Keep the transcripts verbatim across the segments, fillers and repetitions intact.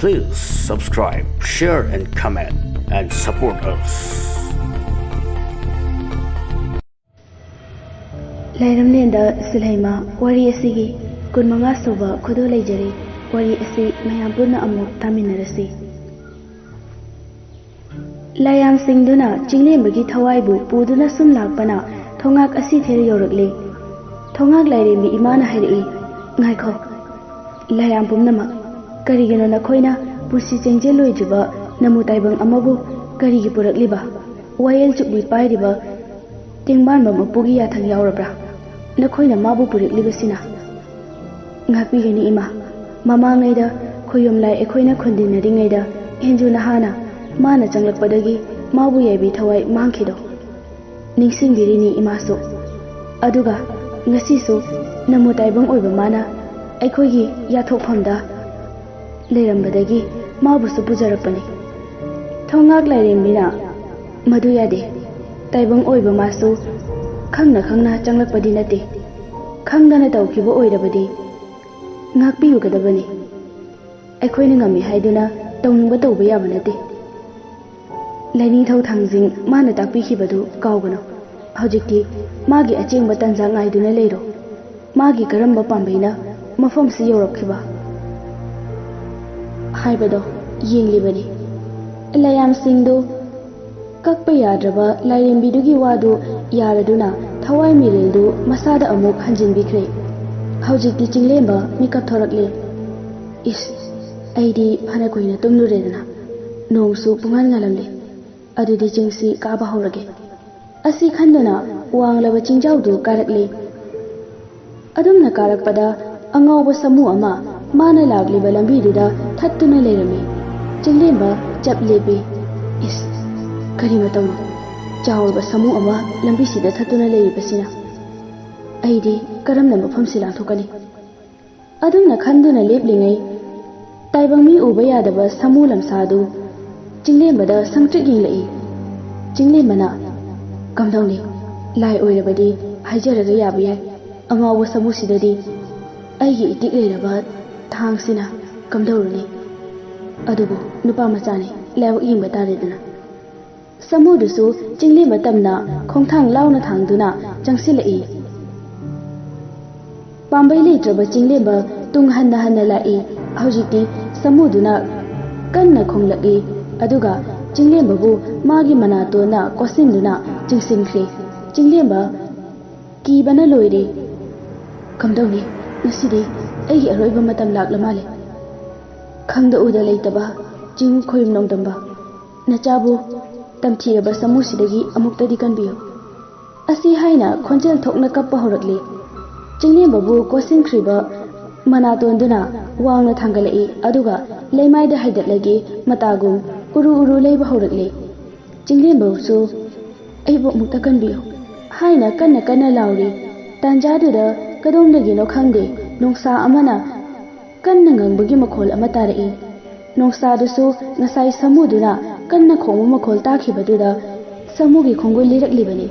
Please subscribe, share and comment and support us. ꯂꯥꯏꯔꯝꯂꯦꯟꯗ ꯁꯤꯜꯍꯩꯃ ꯋꯥꯔꯤ ꯑꯁꯤꯒꯤ ꯀꯨꯟꯃꯉꯥ ꯁꯨꯕ ꯈꯨꯗꯣꯜ ꯂꯩꯖꯔꯦ꯫ ꯋꯥꯔꯤ ꯑꯁꯤ ꯃꯌꯥꯝ ꯄꯨꯟꯅ ꯑꯃꯨꯛ ꯇꯥꯃꯤꯟꯅꯔꯁꯤ꯫ ꯂꯥꯏꯌꯥꯝꯁꯤꯡꯗꯨꯅ ꯆꯤꯡꯂꯦꯝꯕꯒꯤ ꯊꯋꯥꯏꯕꯨ ꯄꯨꯗꯨꯅ ꯁꯨꯝ ꯂꯥꯛꯄꯅ ꯊꯣꯉꯥꯛ ꯑꯁꯤꯊꯦꯜ ꯌꯧꯔꯛꯂꯦ꯫ ꯊꯣꯉꯥꯛ ꯂꯥꯏꯔꯦꯝꯕꯤ ꯏꯃꯥꯅ ꯍꯥꯏꯔꯛꯏ, "ꯉꯥꯏꯈꯣ, ꯂꯥꯏꯌꯥꯝ ꯄꯨꯝꯅꯃꯛ, ꯀꯔꯤꯒꯤꯅꯣ ꯅꯈꯣꯏꯅ ꯄꯨꯟꯁꯤ ꯆꯦꯡꯖꯦꯜ ꯂꯣꯏꯗ꯭ꯔꯤꯕ ꯅꯃꯨ ꯇꯥꯏꯕꯪ ꯑꯃꯕꯨ ꯀꯔꯤꯒꯤ ꯄꯨꯔꯛꯂꯤꯕ? ꯋꯥꯌꯦꯜ ꯆꯨꯞꯂꯤ ꯄꯥꯏꯔꯤꯕ ꯇꯦꯡꯕꯥꯟꯕ ꯃꯄꯨꯒꯤ ꯌꯥꯊꯪ ꯌꯥꯎꯔꯕ꯭ꯔꯥ? ꯅꯈꯣꯏꯅ ꯃꯥꯕꯨ ꯄꯨꯔꯛꯂꯤꯕꯁꯤꯅ?" "ꯉꯥꯛꯄꯤꯒꯅꯤ ꯏꯃꯥ꯫ ꯃꯃꯥꯡꯉꯩꯗ ꯈꯣꯌꯨꯝ ꯂꯥꯏ ꯑꯩꯈꯣꯏꯅ ꯈꯨꯟꯗꯤꯟꯅꯔꯤꯉꯩꯗ ꯏꯟꯖꯨ ꯅꯍꯥꯅ ꯃꯥꯅ ꯆꯪꯂꯛꯄꯗꯒꯤ ꯃꯥꯕꯨ ꯌꯥꯏꯕꯤ ꯊꯋꯥꯏ ꯃꯥꯡꯈꯤꯗꯣ ꯅꯤꯡꯁꯤꯡꯕꯤꯔꯤꯅꯤ ꯏꯃꯥꯁꯨ꯫ ꯑꯗꯨꯒ ꯉꯁꯤꯁꯨ ꯅꯃꯨ ꯇꯥꯏꯕꯪ ꯑꯣꯏꯕ ꯃꯥꯅ ꯑꯩꯈꯣꯏꯒꯤ ꯌꯥꯊꯣꯛꯐꯝꯗ ꯂꯩꯔꯝꯕꯗꯒꯤ ꯃꯥꯕꯨꯁꯨ ꯄꯨꯖꯔꯛꯄꯅꯤ꯫" ꯊꯣꯡꯉꯥꯛ ꯂꯥꯏꯔꯦꯝꯕꯤꯅ, "ꯃꯗꯨ ꯌꯥꯗꯦ꯫ ꯇꯥꯏꯕꯪ ꯑꯣꯏꯕ ꯃꯥꯁꯨ ꯈꯪꯅ ꯈꯪꯅ ꯆꯪꯂꯛꯄꯗꯤ ꯅꯠꯇꯦ꯫ ꯈꯪꯗꯅ ꯇꯧꯈꯤꯕ ꯑꯣꯏꯔꯕꯗꯤ ꯉꯥꯛꯄꯤꯔꯨꯒꯗꯕꯅꯤ꯫ ꯑꯩꯈꯣꯏꯅ ꯉꯝꯃꯤ ꯍꯥꯏꯗꯨꯅ ꯇꯧꯅꯤꯡꯕ ꯇꯧꯕ ꯌꯥꯕ ꯅꯠꯇꯦ꯫" ꯂꯥꯏꯅꯤꯡꯊꯧ ꯊꯥꯡꯖꯤꯡ ꯃꯥꯅ ꯇꯥꯛꯄꯤꯈꯤꯕꯗꯨ ꯀꯥꯎꯒꯅꯨ꯫ ꯍꯧꯖꯤꯛꯇꯤ ꯃꯥꯒꯤ ꯑꯆꯦꯡꯕ ꯇꯟꯖꯥ ꯉꯥꯏꯗꯨꯅ ꯂꯩꯔꯣ꯫ ꯃꯥꯒꯤ ꯀꯔꯝꯕ ꯄꯥꯝꯕꯩꯅ ꯃꯐꯝꯁꯤ ꯌꯧꯔꯛꯈꯤꯕ ꯍꯥꯏꯕꯗꯣ ꯌꯦꯡꯂꯤꯕꯅꯤ꯫ ꯂꯥꯏꯌꯥꯝꯁꯤꯡꯗꯨ ꯀꯛꯄ ꯌꯥꯗ꯭ꯔꯕ ꯂꯥꯏꯔꯦꯝꯕꯤꯗꯨꯒꯤ ꯋꯥꯗꯨ ꯌꯥꯔꯗꯨꯅ ꯊꯋꯥꯏ ꯃꯤꯔꯦꯜꯗꯨ ꯃꯁꯥꯗ ꯑꯃꯨꯛ ꯍꯟꯖꯤꯟꯕꯤꯈ꯭ꯔꯦ꯫ ꯍꯧꯖꯤꯛꯇꯤ ꯆꯤꯡꯂꯦꯝꯕ ꯃꯤꯀꯞ ꯊꯣꯔꯛꯂꯦ꯫ "ꯏꯁ, ꯑꯩꯗꯤ ꯐꯅ ꯀꯨꯏꯅ ꯇꯨꯝꯂꯨꯔꯦꯗꯅ, ꯅꯣꯡꯁꯨ ꯄꯨꯡꯉꯥꯟ ꯉꯥꯜꯂꯝꯂꯦ꯫ ꯑꯗꯨꯗꯤ ꯆꯤꯡꯁꯤ ꯀꯥꯕ ꯍꯧꯔꯒꯦ꯫" ꯑꯁꯤ ꯈꯟꯗꯨꯅ ꯋꯥꯡꯂꯕ ꯆꯤꯡꯖꯥꯎꯗꯨ ꯀꯥꯔꯛꯂꯦ꯫ ꯑꯗꯨꯝꯅ ꯀꯥꯔꯛꯄꯗ ꯑꯉꯥꯎꯕ ꯁꯥꯃꯨ ꯑꯃ ꯃꯥꯅ ꯂꯥꯛꯂꯤꯕ ꯂꯝꯕꯤꯗꯨꯗ ꯊꯠꯇꯨꯅ ꯂꯩꯔꯝꯃꯤ꯫ ꯆꯤꯡꯂꯦꯝꯕ ꯆꯞ ꯂꯦꯞꯄꯤ꯫ "ꯏꯁ, ꯀꯔꯤ ꯃꯇꯧꯅꯣ? ꯆꯥꯎꯔꯕ ꯁꯥꯃꯨ ꯑꯃ ꯂꯝꯕꯤꯁꯤꯗ ꯊꯠꯇꯨꯅ ꯂꯩꯔꯤꯕꯁꯤꯅ? ꯑꯩꯗꯤ ꯀꯔꯝꯅ ꯃꯐꯝꯁꯤ ꯂꯥꯟꯊꯣꯛꯀꯅꯤ?" ꯑꯗꯨꯝꯅ ꯈꯟꯗꯨꯅ ꯂꯦꯞꯂꯤꯉꯩ, ꯇꯥꯏꯕꯪ ꯃꯤ ꯎꯕ ꯌꯥꯗꯕ ꯁꯥꯃꯨ ꯂꯝꯁꯥꯗꯨ ꯆꯤꯡꯂꯦꯝꯕꯗ ꯁꯪꯇ꯭ꯔꯤꯛ ꯌꯦꯡꯂꯛꯏ꯫ ꯆꯤꯡꯂꯦꯝꯕꯅ, "ꯀꯝꯗꯧꯅꯤ? ꯂꯥꯏ ꯑꯣꯏꯔꯕꯗꯤ ꯍꯥꯏꯖꯔꯒ ꯌꯥꯕ ꯌꯥꯏ꯫ ꯑꯉꯥꯎꯕ ꯁꯥꯃꯨꯁꯤꯗꯗꯤ ꯑꯩꯒꯤ ꯏꯇꯤꯛ ꯂꯩꯔꯕ ꯊꯥꯡꯁꯤꯅ ꯀꯝꯗꯧꯔꯨꯅꯤ?" ꯑꯗꯨꯕꯨ ꯅꯨꯄꯥ ꯃꯆꯥꯅꯤ, ꯂꯥꯏꯕꯛ ꯌꯦꯡꯕ ꯇꯥꯔꯦꯗꯅ꯫ ꯁꯥꯃꯨꯗꯨꯁꯨ ꯆꯤꯡꯂꯦꯝꯕ ꯇꯝꯅ ꯈꯣꯡꯊꯥꯡ ꯂꯥꯎꯅ ꯊꯥꯡꯗꯨꯅ ꯆꯪꯁꯤꯜꯂꯛꯏ꯫ ꯄꯥꯝꯕꯩ ꯂꯩꯇ꯭ꯔꯕ ꯆꯤꯡꯂꯦꯝꯕ ꯇꯨꯡ ꯍꯟꯅ ꯍꯟꯅ ꯂꯥꯛꯏ꯫ ꯍꯧꯖꯤꯛꯇꯤ ꯁꯥꯃꯨꯗꯨꯅ ꯀꯟꯅ ꯈꯣꯡꯂꯛꯏ꯫ ꯑꯗꯨꯒ ꯆꯤꯡꯂꯦꯝꯕꯕꯨ ꯃꯥꯒꯤ ꯃꯅꯥꯇꯣꯟꯅ ꯀꯣꯠꯁꯤꯟꯗꯨꯅ ꯆꯤꯡꯁꯤꯟꯈ꯭ꯔꯦ꯫ ꯆꯤꯡꯂꯦꯝꯕ ꯀꯤꯕꯅ ꯂꯣꯏꯔꯦ꯫ "ꯀꯝꯗꯧꯅꯤ? ꯉꯁꯤꯗꯤ ꯑꯩꯒꯤ ꯑꯔꯣꯏꯕ ꯃꯇꯝ ꯂꯥꯛꯂ ꯃꯥꯜꯂꯦ꯫ ꯈꯪꯗ ꯎꯗ ꯂꯩꯇꯕ ꯆꯤꯡ ꯈꯣꯏꯔꯨꯝ ꯅꯣꯡꯗꯝꯕ, ꯅꯆꯥꯕꯨ ꯇꯝꯊꯤꯔꯕ ꯁꯥꯃꯨꯁꯤꯗꯒꯤ ꯑꯃꯨꯛꯇꯗꯤ ꯀꯟꯕꯤꯌꯨ"꯫ ꯑꯁꯤ ꯍꯥꯏꯅ ꯈꯣꯟꯖꯦꯜ ꯊꯣꯛꯅ ꯀꯞꯄ ꯍꯧꯔꯛꯂꯦ꯫ ꯆꯤꯡꯂꯦꯝꯕꯕꯨ ꯀꯣꯠꯁꯤꯟꯈ꯭ꯔꯤꯕ ꯃꯅꯥꯇꯣꯟꯗꯨꯅ ꯋꯥꯡꯅ ꯊꯥꯡꯒꯠꯂꯛꯏ, ꯑꯗꯨꯒ ꯂꯩꯃꯥꯏꯗ ꯍꯥꯏꯗꯠꯂꯒꯦ ꯃꯇꯥꯒꯨꯝ ꯎꯔꯨ ꯎꯔꯨ ꯂꯩꯕ ꯍꯧꯔꯛꯂꯦ꯫ ꯆꯤꯡꯂꯦꯝꯕꯁꯨ "ꯑꯩꯕꯨ ꯑꯃꯨꯛꯇ ꯀꯟꯕꯤꯌꯨ" ꯍꯥꯏꯅ ꯀꯟꯅ ꯀꯟꯅ ꯂꯥꯎꯔꯤ꯫ ꯇꯥꯟꯖꯥꯗꯨꯗ ꯀꯗꯣꯝꯗꯒꯤꯅꯣ ꯈꯪꯗꯦ, ꯅꯣꯡꯁꯥ ꯑꯃꯅ ꯀꯟꯅ ꯉꯪꯕꯒꯤ ꯃꯈꯣꯜ ꯑꯃ ꯇꯥꯔꯛꯏ꯫ ꯅꯣꯡꯁꯥꯗꯨꯁꯨ ꯉꯁꯥꯏ ꯁꯥꯃꯨꯗꯨꯅ ꯀꯟꯅ ꯈꯣꯡꯕ ꯃꯈꯣꯜ ꯇꯥꯈꯤꯕꯗꯨꯗ ꯁꯥꯃꯨꯒꯤ ꯈꯣꯡꯒꯨꯜ ꯂꯤꯔꯛꯂꯤꯕꯅꯤ꯫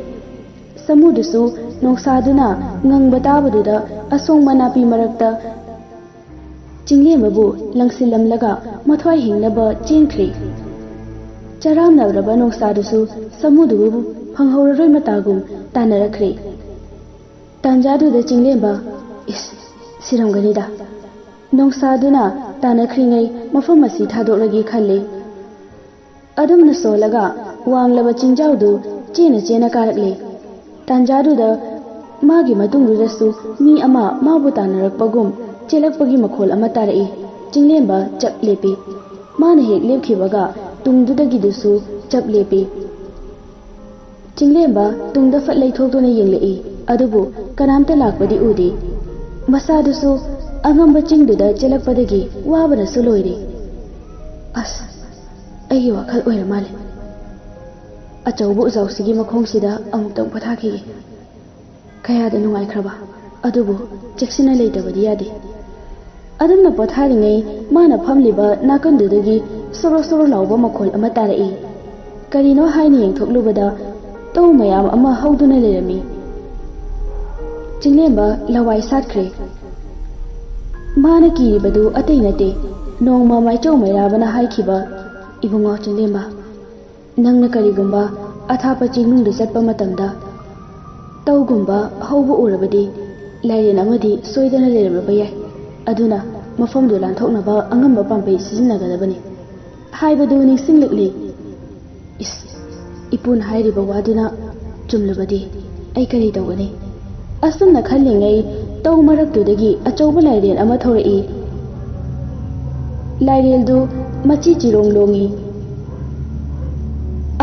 ꯁꯥꯃꯨꯗꯨꯁꯨ ꯅꯣꯡꯁꯥꯗꯨꯅ ꯉꯪꯕ ꯇꯥꯕꯗꯨꯗ ꯑꯁꯣꯡꯕ ꯅꯥꯄꯤ ꯃꯔꯛꯇ ꯆꯤꯡꯂꯦꯝꯕꯕꯨ ꯂꯪꯁꯤꯜꯂꯝꯂꯒ ꯃꯊ꯭ꯋꯥꯏ ꯍꯤꯡꯅꯕ ꯆꯦꯟꯈ꯭ꯔꯦ꯫ ꯆꯔꯥꯝꯅꯔꯕ ꯅꯣꯡꯁꯥꯗꯨꯁꯨ ꯁꯥꯃꯨꯗꯨꯕꯨ ꯐꯪꯍꯧꯔꯔꯣꯏ ꯃꯇꯥꯒꯨꯝ ꯇꯥꯟꯅꯔꯛꯈ꯭ꯔꯦ꯫ ꯇꯥꯟꯖꯥꯗꯨꯗ ꯆꯤꯡꯂꯦꯝꯕ, "ꯏꯁ, ꯁꯤꯔꯝꯒꯅꯤꯗ"꯫ ꯅꯣꯡꯁꯥꯗꯨꯅ ꯇꯥꯟꯅꯈ꯭ꯔꯤꯉꯩ ꯃꯐꯝ ꯑꯁꯤ ꯊꯥꯗꯣꯛꯂꯒꯦ ꯈꯜꯂꯤ꯫ ꯑꯗꯨꯝꯅ ꯁꯣꯜꯂꯒ ꯋꯥꯡꯂꯕ ꯆꯤꯡꯖꯥꯎꯗꯨ ꯆꯦꯅ ꯆꯦꯅ ꯀꯥꯔꯛꯂꯦ꯫ ꯇꯥꯟꯖꯥꯗꯨꯗ ꯃꯥꯒꯤ ꯃꯇꯨꯡꯗꯨꯗꯁꯨ ꯃꯤ ꯑꯃ ꯃꯥꯕꯨ ꯇꯥꯟꯅꯔꯛꯄꯒꯨꯝ ꯆꯦꯜꯂꯛꯄꯒꯤ ꯃꯈꯣꯜ ꯑꯃ ꯇꯥꯔꯛꯏ꯫ ꯆꯤꯡꯂꯦꯝꯕ ꯆꯞ ꯂꯦꯞꯄꯤ꯫ ꯃꯥꯅ ꯍꯦꯛ ꯂꯦꯞꯈꯤꯕꯒ ꯇꯨꯡꯗꯨꯗꯒꯤꯗꯨꯁꯨ ꯆꯞ ꯂꯦꯞꯄꯤ꯫ ꯆꯤꯡꯂꯦꯝꯕ ꯇꯨꯡꯗ ꯐꯠ ꯂꯩꯊꯣꯛꯇꯨꯅ ꯌꯦꯡꯂꯛꯏ, ꯑꯗꯨꯕꯨ ꯀꯅꯥꯝꯇ ꯂꯥꯛꯄꯗꯤ ꯎꯗꯦ꯫ ꯃꯁꯥꯗꯨꯁꯨ ꯑꯉꯝꯕ ꯆꯤꯡꯗꯨꯗ ꯆꯦꯜꯂꯛꯄꯗꯒꯤ ꯋꯥꯕꯅꯁꯨ ꯂꯣꯏꯔꯦ꯫ "ꯑꯁ, ꯑꯩꯒꯤ ꯋꯥꯈꯜ ꯑꯣꯏꯔ ꯃꯥꯜꯂꯦ꯫ ꯑꯆꯧꯕ ꯎꯖꯥꯎꯁꯤꯒꯤ ꯃꯈꯣꯡꯁꯤꯗ ꯑꯃꯨꯛꯇꯪ ꯄꯣꯊꯥꯈꯤꯒꯦ꯫ ꯀꯌꯥꯗ ꯅꯨꯡꯉꯥꯏꯈ꯭ꯔꯕ, ꯑꯗꯨꯕꯨ ꯆꯦꯛꯁꯤꯟꯅ ꯂꯩꯇꯕꯗꯤ ꯌꯥꯗꯦ"꯫ ꯑꯗꯨꯝꯅ ꯄꯣꯊꯥꯔꯤꯉꯩ ꯃꯥꯅ ꯐꯝꯂꯤꯕ ꯅꯥꯀꯟꯗꯨꯗꯒꯤ ꯁꯣꯔꯣ ꯁꯣꯔꯣ ꯂꯥꯎꯕ ꯃꯈꯣꯜ ꯑꯃ ꯇꯥꯔꯛꯏ꯫ ꯀꯔꯤꯅꯣ ꯍꯥꯏꯅ ꯌꯦꯡꯊꯣꯛꯂꯨꯕꯗ ꯇꯧ ꯃꯌꯥꯝ ꯑꯃ ꯍꯧꯗꯨꯅ ꯂꯩꯔꯝꯃꯤ꯫ ꯆꯤꯡꯂꯦꯝꯕ ꯂꯋꯥꯏ ꯁꯥꯠꯈ꯭ꯔꯦ꯫ ꯃꯥꯅ ꯀꯤꯔꯤꯕꯗꯨ ꯑꯇꯩ ꯅꯠꯇꯦ, ꯅꯣꯡꯃ ꯃꯥꯏꯆꯧ ꯃꯩꯔꯥꯕꯅ ꯍꯥꯏꯈꯤꯕ, "ꯏꯕꯨꯡꯉꯣ ꯆꯤꯡꯂꯦꯝꯕ, ꯅꯪꯅ ꯀꯔꯤꯒꯨꯝꯕ ꯑꯊꯥꯞꯄ ꯆꯤꯡꯅꯨꯡꯗ ꯆꯠꯄ ꯃꯇꯝꯗ ꯇꯧꯒꯨꯝꯕ ꯍꯧꯕ ꯎꯔꯕꯗꯤ ꯂꯥꯏꯔꯦꯟ ꯑꯃꯗꯤ ꯁꯣꯏꯗꯅ ꯂꯩꯔꯝꯂꯕ ꯌꯥꯏ꯫ ꯑꯗꯨꯅ ꯃꯐꯝꯗꯨ ꯂꯥꯟꯊꯣꯛꯅꯕ ꯑꯉꯝꯕ ꯄꯥꯝꯕꯩ ꯁꯤꯖꯤꯟꯅꯒꯗꯕꯅꯤ" ꯍꯥꯏꯕꯗꯨ ꯅꯤꯡꯁꯤꯡꯂꯛꯂꯤ꯫ ꯏꯁ, ꯏꯄꯨꯅ ꯍꯥꯏꯔꯤꯕ ꯋꯥꯗꯨꯅ ꯆꯨꯝꯂꯕꯗꯤ ꯑꯩ ꯀꯔꯤ ꯇꯧꯒꯅꯤ? ꯑꯁꯨꯝꯅ ꯈꯜꯂꯤꯉꯩ ꯇꯧ ꯃꯔꯛꯇꯨꯗꯒꯤ ꯑꯆꯧꯕ ꯂꯥꯏꯔꯦꯟ ꯑꯃ ꯊꯣꯔꯛꯏ꯫ ꯂꯥꯏꯔꯦꯜꯗꯨ ꯃꯆꯤ ꯆꯤꯔꯣꯡ ꯂꯣꯡꯉꯤ꯫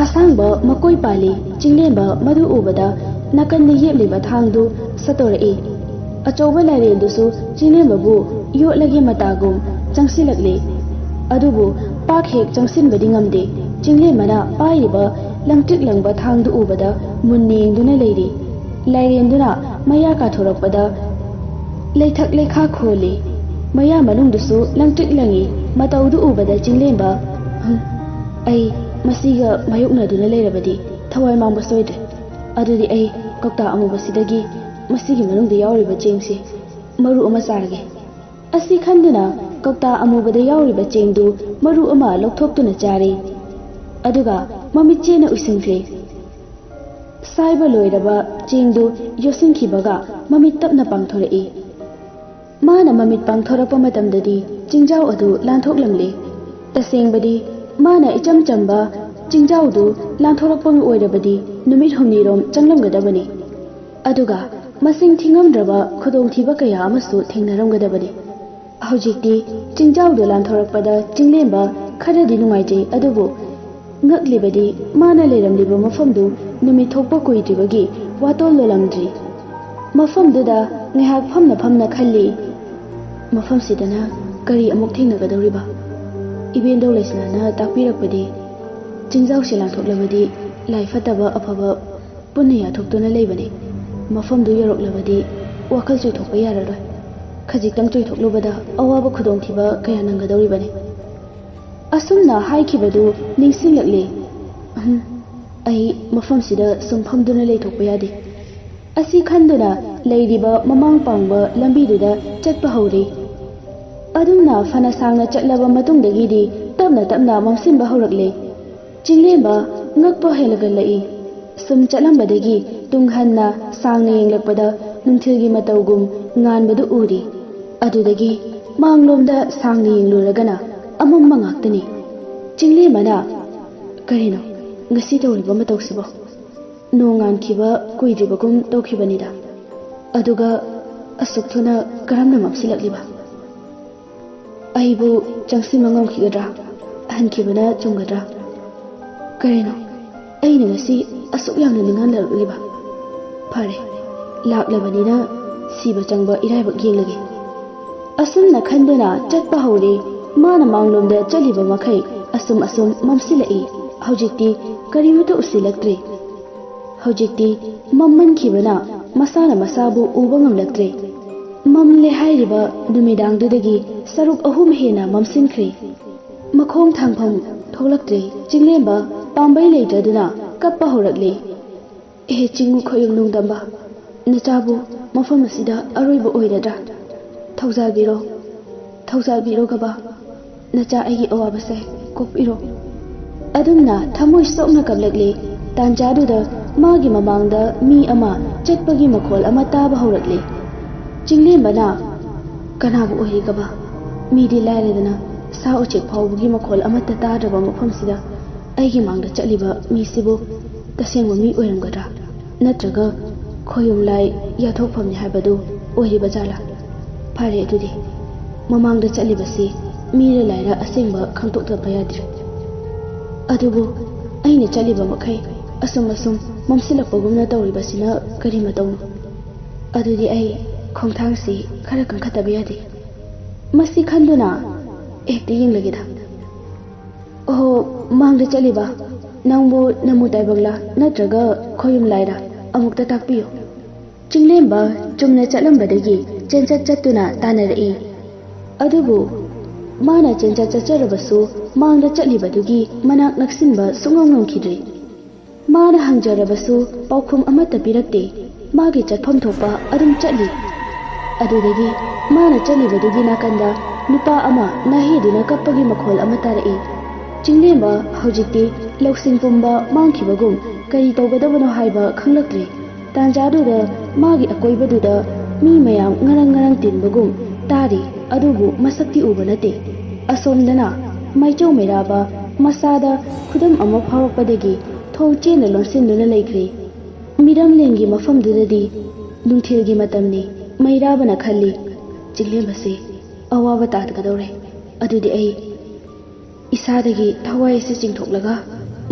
ꯑꯁꯥꯡꯕ ꯃꯀꯣꯏ ꯄꯥꯜꯂꯤ꯫ ꯆꯤꯡꯂꯦꯝꯕ ꯃꯗꯨ ꯎꯕꯗ ꯅꯥꯀꯟꯗ ꯌꯦꯞꯂꯤꯕ ꯊꯥꯡꯗꯨ ꯁꯠꯇꯣꯔꯛꯏ꯫ ꯑꯆꯧꯕ ꯂꯥꯏꯔꯦꯜꯗꯨꯁꯨ ꯆꯤꯡꯂꯦꯝꯕꯕꯨ ꯌꯣꯠꯂꯒꯦ ꯃꯇꯥꯒꯨꯝ ꯆꯪꯁꯤꯜꯂꯛꯂꯤ꯫ ꯑꯗꯨꯕꯨ ꯄꯥꯛ ꯍꯦꯛ ꯆꯪꯁꯤꯟꯕꯗꯤ ꯉꯝꯗꯦ꯫ ꯆꯤꯡꯂꯦꯝꯕꯅ ꯄꯥꯏꯔꯤꯕ ꯂꯪꯇ꯭ꯔꯤꯛ ꯂꯪꯕ ꯊꯥꯡꯗꯨ ꯎꯕꯗ ꯃꯨꯟꯅ ꯌꯦꯡꯗꯨꯅ ꯂꯩꯔꯤ꯫ ꯂꯥꯏꯔꯦꯟꯗꯨꯅ ꯃꯌꯥ ꯀꯥꯊꯣꯔꯛꯄꯗ ꯂꯩꯊꯛ ꯂꯩꯈꯥ ꯈꯣꯜꯂꯤ꯫ ꯃꯌꯥ ꯃꯅꯨꯡꯗꯨꯁꯨ ꯂꯪꯇ꯭ꯔꯤꯛ ꯂꯪꯉꯤ꯫ ꯃꯇꯧꯗꯨ ꯎꯕꯗ ꯆꯤꯡꯂꯦꯝꯕ, "ꯍꯝ, ꯑꯩ ꯃꯁꯤꯒ ꯃꯥꯌꯣꯛꯅꯗꯨꯅ ꯂꯩꯔꯕꯗꯤ ꯊꯋꯥꯏ ꯃꯥꯡꯕ ꯁꯣꯏꯗ꯭ꯔꯦ꯫ ꯑꯗꯨꯗꯤ ꯑꯩ ꯀꯧꯇꯥ ꯑꯃꯨꯕꯁꯤꯗꯒꯤ ꯃꯁꯤꯒꯤ ꯃꯅꯨꯡꯗ ꯌꯥꯎꯔꯤꯕ ꯆꯦꯡꯁꯤ ꯃꯔꯨ ꯑꯃ ꯆꯥꯔꯒꯦ"꯫ ꯑꯁꯤ ꯈꯟꯗꯨꯅ ꯀꯧꯇꯥ ꯑꯃꯨꯕꯗ ꯌꯥꯎꯔꯤꯕ ꯆꯦꯡꯗꯨ ꯃꯔꯨ ꯑꯃ ꯂꯧꯊꯣꯛꯇꯨꯅ ꯆꯥꯔꯦ꯫ ꯑꯗꯨꯒ ꯃꯃꯤꯠꯆꯦꯅ ꯎꯏꯁꯤꯟꯈ꯭ꯔꯦ꯫ ꯁꯥꯏꯕ ꯂꯣꯏꯔꯕ ꯆꯦꯡꯗꯨ ꯌꯣꯠꯁꯤꯟꯈꯤꯕꯒ ꯃꯃꯤꯠ ꯇꯞꯅ ꯄꯥꯡꯊꯣꯔꯛꯏ꯫ ꯃꯥꯅ ꯃꯃꯤꯠ ꯄꯥꯡꯊꯣꯔꯛꯄ ꯃꯇꯝꯗꯗꯤ ꯆꯤꯡꯖꯥꯎ ꯑꯗꯨ ꯂꯥꯟꯊꯣꯛꯂꯝꯂꯦ꯫ ꯇꯁꯦꯡꯕꯗꯤ ꯃꯥꯅ ꯏꯆꯝ ꯆꯝꯕ ꯆꯤꯡꯖꯥꯎꯗꯨ ꯂꯥꯟꯊꯣꯔꯛꯄ ꯑꯣꯏꯔꯕꯗꯤ ꯅꯨꯃꯤꯠ ꯍꯨꯝꯅꯤꯔꯣꯝ ꯆꯪꯂꯝꯒꯗꯕꯅꯤ꯫ ꯑꯗꯨꯒ ꯃꯁꯤꯡ ꯊꯤꯉꯝꯗ꯭ꯔꯕ ꯈꯨꯗꯣꯡꯊꯤꯕ ꯀꯌꯥ ꯑꯃꯁꯨ ꯊꯦꯡꯅꯔꯝꯒꯗꯕꯅꯤ꯫ ꯍꯧꯖꯤꯛꯇꯤ ꯆꯤꯡꯖꯥꯎꯗꯨ ꯂꯥꯟꯊꯣꯔꯛꯄꯗ ꯆꯤꯡꯂꯦꯝꯕ ꯈꯔꯗꯤ ꯅꯨꯡꯉꯥꯏꯖꯩ, ꯑꯗꯨꯕꯨ ꯉꯛꯂꯤꯕꯗꯤ ꯃꯥꯅ ꯂꯩꯔꯝꯂꯤꯕ ꯃꯐꯝꯗꯨ ꯅꯨꯃꯤꯠ ꯊꯣꯛꯄ ꯀꯨꯏꯗ꯭ꯔꯤꯕꯒꯤ ꯋꯥꯇꯣꯜ ꯂꯣꯜꯂꯝꯗ꯭ꯔꯤ꯫ ꯃꯐꯝꯗꯨꯗ ꯉꯥꯏꯍꯥꯛ ꯐꯝꯅ ꯐꯝꯅ ꯈꯜꯂꯤ, "ꯃꯐꯝꯁꯤꯗꯅ ꯀꯔꯤ ꯑꯃꯨꯛ ꯊꯦꯡꯅꯒꯗꯧꯔꯤꯕ?" ꯏꯕꯦꯟꯗꯧ ꯂꯩꯁꯅꯥꯅ ꯇꯥꯛꯄꯤꯔꯛꯄꯗꯤ, ꯆꯤꯡꯖꯥꯎꯁꯦ ꯂꯥꯟꯊꯣꯛꯂꯕꯗꯤ ꯂꯥꯏ ꯐꯠꯇꯕ ꯑꯐꯕ ꯄꯨꯟꯅ ꯌꯥꯊꯣꯛꯇꯨꯅ ꯂꯩꯕꯅꯤ꯫ ꯃꯐꯝꯗꯨ ꯌꯧꯔꯛꯂꯕꯗꯤ ꯋꯥꯈꯜ ꯆꯣꯏꯊꯣꯛꯄ ꯌꯥꯔꯔꯣꯏ꯫ ꯈꯖꯤꯛꯇꯪ ꯆꯣꯏꯊꯣꯛꯂꯨꯕꯗ ꯑꯋꯥꯕ ꯈꯨꯗꯣꯡꯊꯤꯕ ꯀꯌꯥ ꯅꯪꯒꯗꯧꯔꯤꯕꯅꯤ꯫ ꯑꯁꯨꯝꯅ ꯍꯥꯏꯈꯤꯕꯗꯨ ꯅꯤꯡꯁꯤꯡꯂꯛꯂꯦ꯫ "ꯎꯝ, ꯑꯩ ꯃꯐꯝꯁꯤꯗ ꯁꯨꯝ ꯐꯝꯗꯨꯅ ꯂꯩꯊꯣꯛꯄ ꯌꯥꯗꯦ"꯫ ꯑꯁꯤ ꯈꯟꯗꯨꯅ ꯂꯩꯔꯤꯕ ꯃꯃꯥꯡ ꯄꯥꯡꯕ ꯂꯝꯕꯤꯗꯨꯗ ꯆꯠꯄ ꯍꯧꯔꯦ꯫ ꯑꯗꯨꯝꯅ ꯐꯅ ꯁꯥꯡꯅ ꯆꯠꯂꯕ ꯃꯇꯨꯡꯗꯒꯤꯗꯤ ꯇꯞꯅ ꯇꯞꯅ ꯃꯝꯁꯤꯟꯕ ꯍꯧꯔꯛꯂꯦ꯫ ꯆꯤꯡꯂꯦꯝꯕ ꯉꯛꯄ ꯍꯦꯜꯂꯒꯜꯂꯛꯏ꯫ ꯁꯨꯝ ꯆꯠꯂꯝꯕꯗꯒꯤ ꯇꯨꯡ ꯍꯟꯅ ꯁꯥꯡꯅ ꯌꯦꯡꯂꯛꯄꯗ ꯅꯨꯡꯊꯤꯜꯒꯤ ꯃꯇꯧꯒꯨꯝ ꯉꯥꯟꯕꯗꯨ ꯎꯔꯤ꯫ ꯑꯗꯨꯗꯒꯤ ꯃꯥꯡꯂꯣꯝꯗ ꯁꯥꯡꯅ ꯌꯦꯡꯂꯨꯔꯒꯅ ꯑꯃꯝꯕ ꯉꯥꯛꯇꯅꯤ꯫ ꯆꯤꯡꯂꯦꯝꯕꯅ, "ꯀꯔꯤꯅꯣ ꯉꯁꯤ ꯇꯧꯔꯤꯕ ꯃꯇꯧꯁꯤꯕꯣ? ꯅꯣꯡ ꯉꯥꯟꯈꯤꯕ ꯀꯨꯏꯗ꯭ꯔꯤꯕꯒꯨꯝ ꯇꯧꯈꯤꯕꯅꯤꯗ꯫ ꯑꯗꯨꯒ ꯑꯁꯨꯛ ꯊꯨꯅ ꯀꯔꯝꯅ ꯃꯝꯁꯤꯜꯂꯛꯂꯤꯕ?" "ꯑꯩꯕꯨ ꯆꯪꯁꯤꯟꯕ ꯉꯝꯈꯤꯒꯗ꯭ꯔꯥ? ꯍꯟꯈꯤꯕꯅ ꯆꯨꯝꯒꯗ꯭ꯔꯥ? ꯀꯔꯤꯅꯣ ꯑꯩꯅ ꯉꯁꯤ ꯑꯁꯨꯛ ꯌꯥꯝꯅ ꯅꯤꯡꯍꯟꯅꯔꯛꯂꯤꯕ? ꯐꯔꯦ, ꯂꯥꯛꯂꯕꯅꯤꯅ ꯁꯤꯕ ꯆꯪꯕ ꯏꯔꯥꯏꯕꯛ ꯌꯦꯡꯂꯒꯦ꯫" ꯑꯁꯨꯝꯅ ꯈꯟꯗꯨꯅ ꯆꯠꯄ ꯍꯧꯔꯦ꯫ ꯃꯥꯅ ꯃꯥꯡꯂꯣꯝꯗ ꯆꯠꯂꯤꯕ ꯃꯈꯩ ꯑꯁꯨꯝ ꯑꯁꯨꯝ ꯃꯝꯁꯤꯜꯂꯛꯏ꯫ ꯍꯧꯖꯤꯛꯇꯤ ꯀꯔꯤꯃꯠꯇ ꯎꯁꯤꯜꯂꯛꯇ꯭ꯔꯦ꯫ ꯍꯧꯖꯤꯛꯇꯤ ꯃꯝꯃꯟꯈꯤꯕꯅ ꯃꯁꯥꯅ ꯃꯁꯥꯕꯨ ꯎꯕ ꯉꯝꯂꯛꯇ꯭ꯔꯦ꯫ ꯃꯝꯂꯦ ꯍꯥꯏꯔꯤꯕ ꯅꯨꯃꯤꯗꯥꯡꯗꯨꯗꯒꯤ ꯁꯔꯨꯛ ꯑꯍꯨꯝ ꯍꯦꯟꯅ ꯃꯝꯁꯤꯟꯈ꯭ꯔꯦ꯫ ꯃꯈꯣꯡ ꯊꯥꯡꯐꯝ ꯊꯣꯛꯂꯛꯇ꯭ꯔꯦ꯫ ꯆꯤꯡꯂꯦꯝꯕ ꯄꯥꯝꯕꯩ ꯂꯩꯇꯗꯨꯅ ꯀꯞꯄ ꯍꯧꯔꯛꯂꯦ꯫ "ꯑꯦ ꯆꯤꯡꯉꯨ ꯈꯣꯌꯨꯝ ꯅꯨꯡꯗꯝꯕ, ꯅꯆꯥꯕꯨ ꯃꯐꯝ ꯑꯁꯤꯗ ꯑꯔꯣꯏꯕ ꯑꯣꯏꯔꯗ꯭ꯔꯥ? ꯊꯧꯖꯥꯜꯕꯤꯔꯣ, ꯊꯧꯖꯥꯜꯕꯤꯔꯣ ꯒꯕꯥ, ꯅꯆꯥ ꯑꯩꯒꯤ ꯑꯋꯥꯕꯁꯦ ꯀꯣꯛꯄꯤꯔꯣ꯫" ꯑꯗꯨꯝꯅ ꯊꯃꯣꯏ ꯁꯣꯛꯅ ꯀꯞꯂꯛꯂꯦ꯫ ꯇꯥꯟꯖꯥꯗꯨꯗ ꯃꯥꯒꯤ ꯃꯃꯥꯡꯗ ꯃꯤ ꯑꯃ ꯆꯠꯄꯒꯤ ꯃꯈꯣꯜ ꯑꯃ ꯇꯥꯕ ꯍꯧꯔꯛꯂꯦ꯫ ꯆꯤꯡꯂꯦꯝꯕꯅ, "ꯀꯅꯥꯕꯨ ꯑꯣꯏꯔꯤꯒꯕ? ꯃꯤꯗꯤ ꯂꯥꯏꯔꯗꯅ ꯁꯥ ꯎꯆꯦꯛ ꯐꯥꯎꯕꯒꯤ ꯃꯈꯣꯜ ꯑꯃꯠꯇ ꯇꯥꯗ꯭ꯔꯕ ꯃꯐꯝꯁꯤꯗ ꯑꯩꯒꯤ ꯃꯥꯡꯗ ꯆꯠꯂꯤꯕ ꯃꯤꯁꯤꯕꯨ ꯇꯁꯦꯡꯕ ꯃꯤ ꯑꯣꯏꯔꯝꯒꯗ꯭ꯔꯥ? ꯅꯠꯇ꯭ꯔꯒ ꯈꯣꯌꯨꯝ ꯂꯥꯏ ꯌꯥꯊꯣꯛꯐꯝꯅꯤ ꯍꯥꯏꯕꯗꯨ ꯑꯣꯏꯔꯤꯕ ꯖꯥꯠꯂꯥ? ꯐꯔꯦ, ꯑꯗꯨꯗꯤ ꯃꯃꯥꯡꯗ ꯆꯠꯂꯤꯕꯁꯤ ꯃꯤꯔ ꯂꯥꯏꯔ ꯑꯁꯦꯡꯕ ꯈꯪꯗꯣꯛꯇꯕ ꯌꯥꯗ꯭ꯔꯦ꯫ ꯑꯗꯨꯕꯨ ꯑꯩꯅ ꯆꯠꯂꯤꯕ ꯃꯈꯩ ꯑꯁꯨꯝ ꯑꯁꯨꯝ ꯃꯝꯁꯤꯜꯂꯛꯄꯒꯨꯝꯅ ꯇꯧꯔꯤꯕꯁꯤꯅ ꯀꯔꯤ ꯃꯇꯧꯅꯣ? ꯑꯗꯨꯗꯤ ꯑꯩ ꯈꯣꯡꯊꯥꯡꯁꯤ ꯈꯔ ꯀꯟꯈꯠꯇꯕ ꯌꯥꯗꯦ꯫" ꯃꯁꯤ ꯈꯟꯗꯨꯅ, "ꯍꯦꯛꯇ ꯌꯦꯡꯂꯒꯦꯗ꯫ ꯑꯣꯍꯣ, ꯃꯥꯡꯗ ꯆꯠꯂꯤꯕ ꯅꯪꯕꯨ ꯅꯃꯨ ꯇꯥꯏꯕꯪꯂꯥ ꯅꯠꯇ꯭ꯔꯒ ꯈꯣꯌꯨꯝ ꯂꯥꯏꯔ? ꯑꯃꯨꯛꯇ ꯇꯥꯛꯄꯤꯌꯨ꯫" ꯆꯤꯡꯂꯦꯝꯕ ꯆꯨꯝꯅ ꯆꯠꯂꯝꯕꯗꯒꯤ ꯆꯦꯟꯆꯠ ꯆꯠꯇꯨꯅ ꯇꯥꯟꯅꯔꯛꯏ꯫ ꯑꯗꯨꯕꯨ ꯃꯥꯅ ꯆꯦꯟꯆꯠ ꯆꯠꯆꯔꯕꯁꯨ ꯃꯥꯡꯗ ꯆꯠꯂꯤꯕꯗꯨꯒꯤ ꯃꯅꯥꯛ ꯅꯛꯁꯤꯟꯕ ꯁꯨꯡꯉꯝ ꯉꯝꯈꯤꯗ꯭ꯔꯦ꯫ ꯃꯥꯅ ꯍꯪꯖꯔꯕꯁꯨ ꯄꯥꯎꯈꯨꯝ ꯑꯃꯠꯇ ꯄꯤꯔꯛꯇꯦ꯫ ꯃꯥꯒꯤ ꯆꯠꯐꯝ ꯊꯣꯛꯄ ꯑꯗꯨꯝ ꯆꯠꯂꯤ꯫ ꯑꯗꯨꯗꯒꯤ ꯃꯥꯅ ꯆꯠꯂꯤꯕꯗꯨꯒꯤ ꯅꯥꯀꯟꯗ ꯅꯨꯄꯥ ꯑꯃ ꯅꯥꯍꯦꯗꯨꯅ ꯀꯞꯄꯒꯤ ꯃꯈꯣꯜ ꯑꯃ ꯇꯥꯔꯛꯏ꯫ ꯆꯤꯡꯂꯦꯝꯕ ꯍꯧꯖꯤꯛꯇꯤ ꯂꯧꯁꯤꯡ ꯄꯨꯝꯕ ꯃꯥꯡꯈꯤꯕꯒꯨꯝ ꯀꯔꯤ ꯇꯧꯒꯗꯕꯅꯣ ꯍꯥꯏꯕ ꯈꯪꯂꯛꯇ꯭ꯔꯦ꯫ ꯇꯥꯟꯖꯥꯗꯨꯗ ꯃꯥꯒꯤ ꯑꯀꯣꯏꯕꯗꯨꯗ ꯃꯤ ꯃꯌꯥꯝ ꯉꯔꯪ ꯉꯔꯪ ꯇꯤꯟꯕꯒꯨꯝ ꯇꯥꯔꯤ, ꯑꯗꯨꯕꯨ ꯃꯁꯛꯇꯤ ꯎꯕ ꯅꯠꯇꯦ꯫ ꯑꯁꯣꯝꯗꯅ ꯃꯩꯆꯧ ꯃꯩꯔꯥꯕ ꯃꯁꯥꯗ ꯈꯨꯗꯝ ꯑꯃ ꯐꯥꯎꯔꯛꯄꯗꯒꯤ ꯊꯣꯡ ꯆꯦꯟꯅ ꯂꯣꯟꯁꯤꯟꯗꯨꯅ ꯂꯩꯈ꯭ꯔꯦ꯫ ꯃꯤꯔꯝꯂꯦꯟꯒꯤ ꯃꯐꯝꯗꯨꯗꯗꯤ ꯅꯨꯡꯊꯤꯜꯒꯤ ꯃꯇꯝꯅꯤ꯫ ꯃꯩꯔꯥꯕꯅ ꯈꯜꯂꯤ, "ꯆꯤꯡꯂꯦꯝꯕꯁꯦ ꯑꯋꯥꯕ ꯇꯥꯗꯒꯗꯧꯔꯦ꯫ ꯑꯗꯨꯗꯤ ꯑꯩ ꯏꯁꯥꯗꯒꯤ ꯊꯋꯥꯏ ꯑꯁꯤ ꯆꯤꯡꯊꯣꯛꯂꯒ